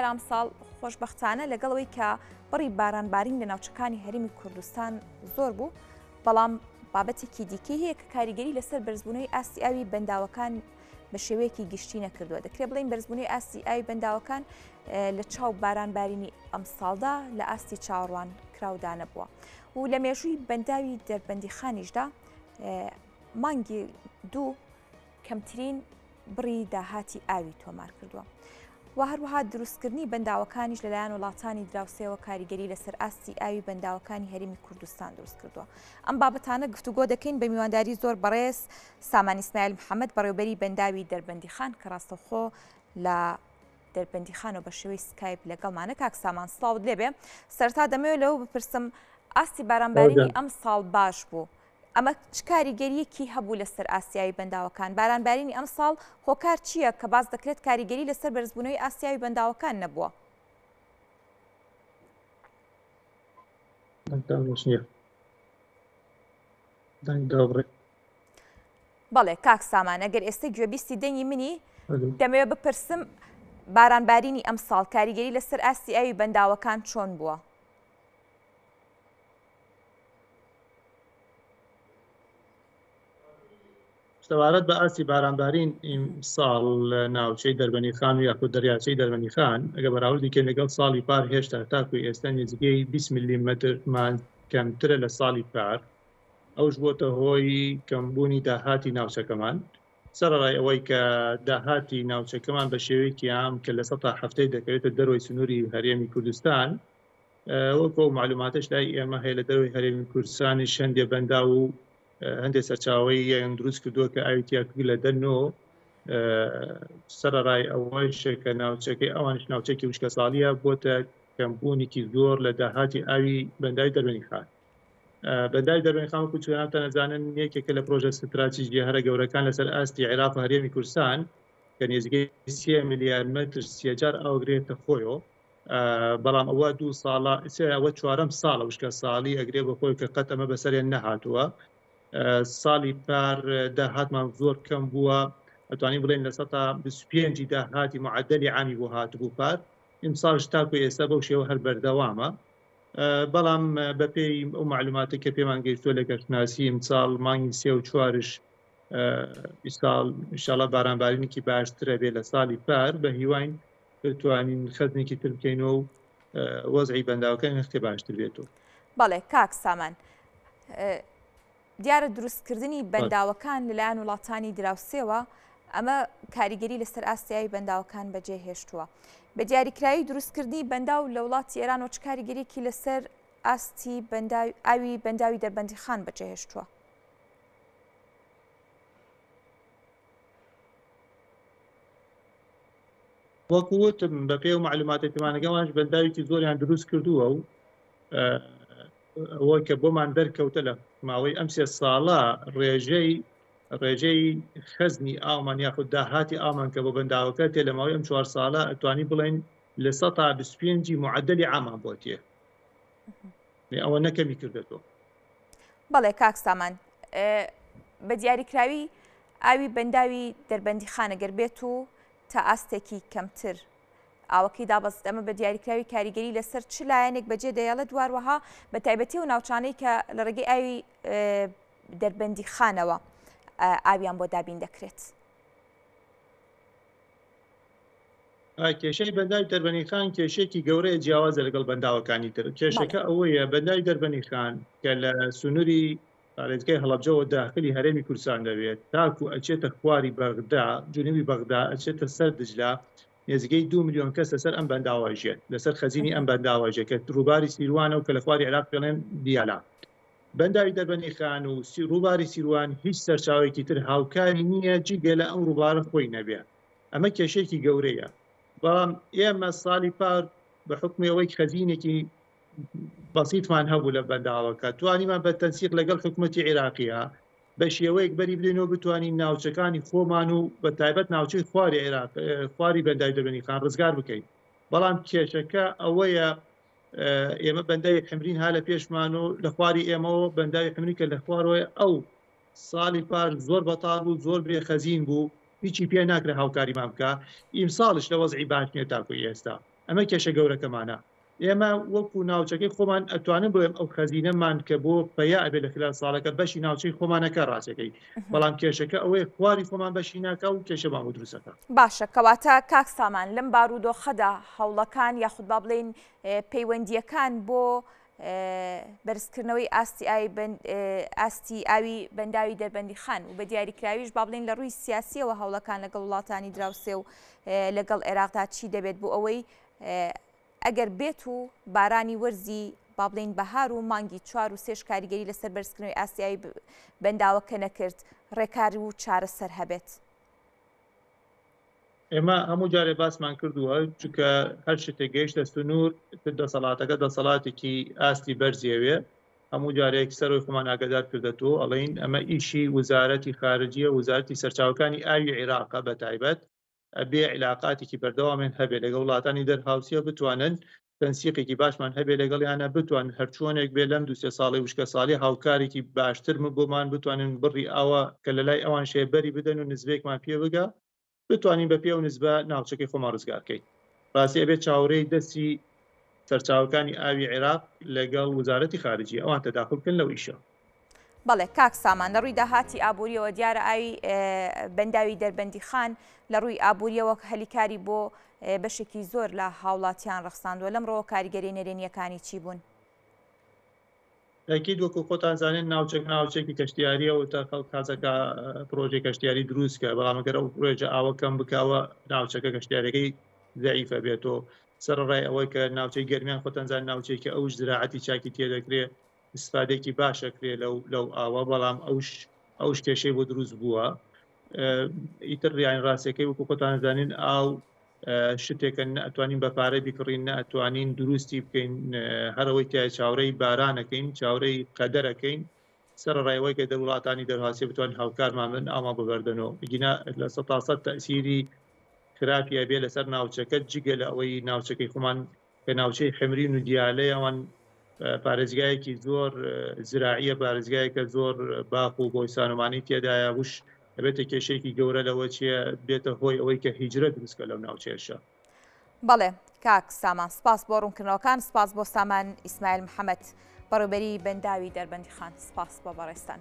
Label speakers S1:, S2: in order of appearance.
S1: دیارە ئەمساڵ خۆشبەختانە لەگەڵ ئەوەی کە بڕی بارانبارین لە ناوچەکانی هەرێمی کوردستان زۆر بوو، بەڵام بابەتێکی دیکەی هەیە کە کاریگەری لەسەر بەرزبوونەوەی ئاستی ئاوی بەنداوەکان بە شێوەیەکی گشتی نەکردووە. دەکرێت بڵێین بەرزبوونەوەی ئاستی ئاوی بەنداوەکان لە چاو بارانبارینی ئەمساڵدا لە ئاستی چاوەڕوان کراودا نەبووە و لە مێژووی بەنداوی دەربەندیخانیشدا مانگی دوو کەمترین بڕی داهاتی ئاوی تۆمار کردووە. و هەروەها دروستکردنی بەنداوەکانیش لەلایەن وڵاتانی دراوسێوە کاریگەری لەسەر ئاستی ئاوی بەنداوەکانی هەرێمی کوردستان دروست کردووە. ئەم بابەتانە گفتوگۆ دەکەین بە میوانداری زۆر بەڕێز سامان ئیسماعیل محەممەد بەڕێوبەری بەنداوی دەربەندیخان کە ڕاستەوخۆ لە دەربەندیخانەوە بە شێوەی سکایپ لەگەڵمانە. کاک سامان سڵاوت لێبێ. سەرەتا دەمەوێت لەوە بپرسم ئاستی بارانبارینی ئەم ساڵ باش بوو، ئەمە چ کاریگەرییەکی هەبوو لەسەر ئاستی ئاوی بەنداوەکان؟ بارانبارینی ئەمساڵ هۆکار چییە کە باس دەکرێت کاریگەری لەسەر بەرزبوونەوەی ئاستی ئاوی بەنداوەکان نەبووە؟ بەڵێ کاک سامان ئەگەر ئێستا گوێبیستی دەنگی منی دەمەوێت بپرسم بارانبارینی ئەمساڵ کاریگەری لەسەر ئاستی ئاوی بەنداوەکان چۆن بووە؟
S2: سەبارەت بە ئاستی بارانبارین ئیمساڵ لە ناوچەی دەربەنیخان و یاخود دەریاچەی دەربەنیخان ئەگە بەراوردی کەین لەگەڵ ساڵی پار هێشتا تاکو ئێستا نزیکەی 20 ملیمەترمان کەمترە لە ساڵی پار ئەوش بۆتە هۆی کەمبوونی داهاتی ناوچەکەمان سەرەڕای ئەوەی کە داهاتی ناوچەکەمان بە شێوەیەکی عام کە لە سەتا هەفتەی دەکەوێتە دەرەوەی سنووری هەرێمی کوردستان وەکو ئەو مەعلوماتەش لای ئێمە هەیە لە دەرەوەی هەرێمی کوردستانیش هەندێ بەنداو و هەندێ سەرچاوەیان دروست کردووە کە ئاوی تیا لە دەن و سەرەڕای ئەوەیش کە ناوچەکەی ئەوانش ناوچەکی وشکەساڵیە بۆتە کەمبوونێکی زۆر لە داهاتی ئاوی بەنداوی دەربەنی خان. بەنداوی دەربەنی خان وەکو جەنابتان ئەزانن یەکێکە لە پرۆژە ستراتیژیە هەرە گەورەکان لەسەر ئاستی عێراق و هەرێمی کوردستان کە نێزیکەی سێ ملیار مەتر سێجار ئاوگرێتە خۆیەوە بەڵام ئەوە دوو ساڵە ئەوە چوارەم ساڵە وشکە ساڵی ئەگرێ بە خۆی کە قەت ئەمە بەسەریان نەهاتووە ساڵی پار داهاتمان زۆر کەم بووە ئەتوانین بڵێن لە سەتا 25 داهاتی معدلی عامی بۆ هاتبوو پار ئیمساڵش تاکو ئێستا بەو شێوە هەر بەردەوامە بەڵام بەپێی ئەو معلوماتە کە پێمان گەیشتووە لە کەشناسی ئیمساڵ مانگی سێ و چوارش ئیساڵ ئینشاڵا بارانبارینێکی باشترە بێ لە ساڵی پار بە هیواین بتوانین خەزنێکی تر بکەینەوە و وەزعی بەنداوەکە نرخی باشتر بێتەوە.
S1: بەڵێ کاک سامان دیارە دروستکردنی بەنداوەکان لەلایەن وڵاتانی دراوسێوە ئەمە کاریگەری لەسەر ئاستی ئاوی بەنداوەکان بەجێ هێشتووە. بە دیاریکراوی دروستکردنی بەنداو لە وڵاتی ئێرانەوە چ کاریگەریەکی لەسەر ئاستی ئاوی بەنداوی دەربەندیخان بەجێهێشتووە؟
S2: وەکو وتم بەپێی ئەو مەعلوماتەی پێمانەکە ئەوانش بەنداوێکی زۆریان دروست کردووە و ئەوە کە بۆمان دەرکەوتە لە ماوەی ئەم سێ ساڵە ڕێژەی ڕێژەی خەزنی ئاومان یاخود داهاتی ئاومان کە بۆ بەنداوەکە تێ لە ماوەی ئەم چوار ساڵە ئەتوانی بڵێن لە سەتا 25 معدلی عامان بۆ تێ ئەوە نەکەمی کردێتەوە.
S1: بەڵێ کاک سامان بە دیاریکراوی ئاوی بەنداوی دەربەندیخان ئەگەر بێت و تا ئاستێکی کەمتر ئاوەکەی دابەزێت ئەمە بە دیاریکراوی کاریگەری لەسەر چ لایەنێک بەجێ دەیەڵێت واروەها بە تایبەتی و ناوچانەی کە لە ڕێگەی ئاوی دەربەندیخانەوە ئاویان بۆ دابین دەکرێت.
S2: کێشەی بەنداوی دەربەنیخان کێشەیەکی گەورەیە جیاوازە لەگەڵ بەنداوەکانی تر کێشەکە ئەوەیە بەنداوی دەربەنیخان کە لە سنووری پارێزگای هەڵەبجەوە داخلی هەرێمی کوردستان دەبێت تاکو ئەچێتە خواری بەغدا جنوبی بەغدا ئەچێتە سەر دجلە نێزیکەی دو ملیۆن کەس لەسەر ئەم بەنداوە ژێت لەسەر خەزینی ئەم بەنداوە ژێت کە ڕووباری سیروانە و کە لە خواری عێراق پێڵێن دیالا بەنداوی دەربەنیخان و ڕووباری سیروان هیچ سەرچاوێکی تر هاوکاری نییە جگە لە ئەم ڕووبارە خۆی نەبێ ئەمە کێشەیەکی گەورەیە بەڵام ئێمە ساڵی پار بە حکومی ئەوەی خەزینێکی بەسیتمان هەبوو لە بەنداوەکە توانیمان بە تەنسیق لەگەڵ حکوومەتی عێراقیە بە شێوەیەک بەری بدەینەوە بتوانین ناوچەکانی خۆمان و بە تایبەت ناوچەی خواری عێراق خواری بەنداوی دەربەندیخان ڕزگار بکەین بەڵام کێشەکە ئەوەیە ئێمە بەنداوی حمرین ها لە پێشمان و لە خواری ئێمەوە بەنداوی حمرین کە لە خوارەوەی ئەو ساڵی پار زۆر بەتاڵ بوو زۆر بێ خەزین بوو هیچی پێ ناکرێ هاوکاریمان بکە ئیمساڵش لە وەزعی باش نییە تاکو ئێستا. ئەمە کێشە گەورەکەمانە. ئێمە وەکو ناوچەکەی خۆمان ئەتوانم بڵێم ئەو خەزینەمان کە بۆ پەیا ئەبێ لە خلال ساڵەکە بەشی ناوچەی خۆمانەکە ڕاستەکەی بەڵام کێشەکە ئەوەیە خواری خۆمان بەشی ناکا و کێشەمان بۆ دروستەکە.
S1: باشە کەواتە کاک سامان لەم بارودۆخەدا هەوڵەکان یاخود با بڵێین پەیوەندییەکان بۆ بەرزکردنەوەی ئاستی ئاوی ئاستی ئاوی بەنداوی دەربەندیخان و بە دیاریکراویش با بڵێین لە ڕووی سیاسیەوە هەوڵەکان لەگەڵ وڵاتانی دراوسێ و لەگەڵ عێراقدا چی دەبێت بۆ ئەوەی ئەگەر بێت و بارانی وەرزی با بڵێین بەهار و مانگی چوار و سێش کاریگەری لەسەر بەرزکردنەوەی ئاستی ئاوی بەنداوەکە نەکرد، ڕێکار و چارەسەر هەبێت.
S2: ئێمە هەموو جارێ باسمان کردووە چونکە هەر شتێک گەیشتە سنوور تر دەسەڵاتەکە دەسەڵاتێکی ئاستی بەرزیەوێ هەموو جارێک سەرۆی خۆمان ئاگادار کردەتەوە ئەڵێین ئەمە ئیشی وزارەتی خارجیە وزارەتی سەرچاوەکانی ئاوی عیراقە بە تایبەت ئەبێ عیلاقاتێکی بەردەوامیان هەبێ لەگەڵ وڵاتانی دەرهاوسیە بتوانن تەنسیقێکی باشمان هەبێ لەگەڵیانە بتوانن هەرچۆنێک بێ لەم دوو سێ ساڵی وشکە ساڵی هاوکارێکی باشتر بۆمان بتوانن بڕی ئاوە کە لە لای ئەوان شێ بەری بدەن و نزبێکمان پێ بگا بتوانین بە پێ و نزبە ناوچەکەی خۆمان ڕزگار کەین ڕاستی ئەبێ چاوەرێی دەستی سەرچاوەکانی ئاوی عێراق لەگەڵ وزارەتی خارجی ئەوان تەداخول بکەن لەو ئیشە.
S1: بەڵێ کاک سامان لە ڕووی داهاتی ئابووریەوە دیارە ئاوی بەنداوی دەربەندیخان لە ڕووی ئابووریەوە هەلیکاری بۆ بەشێکی زۆر لە هاوڵاتیان ڕەخساندووە لەم ڕۆوە کاریگەری نەرێنیەکانی چی بوون؟
S2: ئەکید وەکو خۆتان زانێن ناوچەکە ناوچێکی کەشتیاریە و تا خەڵک حەزەکا پرۆژەی کەشتیاری دروست کە بەڵام گەر ئەو ڕێژە ئاوە کەم بکاوە ناوچەکە کەشتیارەکەی زەعیفە بێتەوە سەرەڕای ئەوەی کە ناوچەی گەرمیان خۆتان زان ناوچێکی ئەوش زراعەتی چاکی تێدەکرێ ئیسفادەیەکی باش ئەکرێ لەو لەو ئاوە بەڵام ئەوش ئەوش کێشەی بۆ دروست بووە ئیتر یان ڕاستەکەی وەکو خۆتان زانین ئاو شتێکە نە ئەتوانین بە پارە بیکڕین نە ئەتوانین دروستی بکەین هەرەوەی تای چاورەی بارانەکەین چاورەی قەدەرەکەین سەرەڕای ئەوەی کە دە وڵاتانی دەرهاسیە بتوان هاوکارمان بن ئامان ببەردەنەوە گینا لە سەتاسەد تەسیری خراپی ئەبێ لەسەر ناوچەکە جگە لە ئەوەی ناوچەکەی خۆمان کە ناوچەی حمرین و دیالەی ئەوان پارێزگایەکی زۆر زراعیە پارێزگایەکە زۆر باخ و بۆیسانۆمانی تێدایە وش ئەبێتە کێشەیەکی گەورە لەوە چیە بێتە هۆی ئەوەی کە هیجرە دروست کە لەو ناوچەیەشە.
S1: بەڵێ کاک سامان سپاس بۆ ڕوونکردنەوەکان سپاس بۆ سامان ئیسماعیل محەمەد بەڕێوبەری بەنداوی دەربەندیخان سپاس بۆ بەڕێزتان.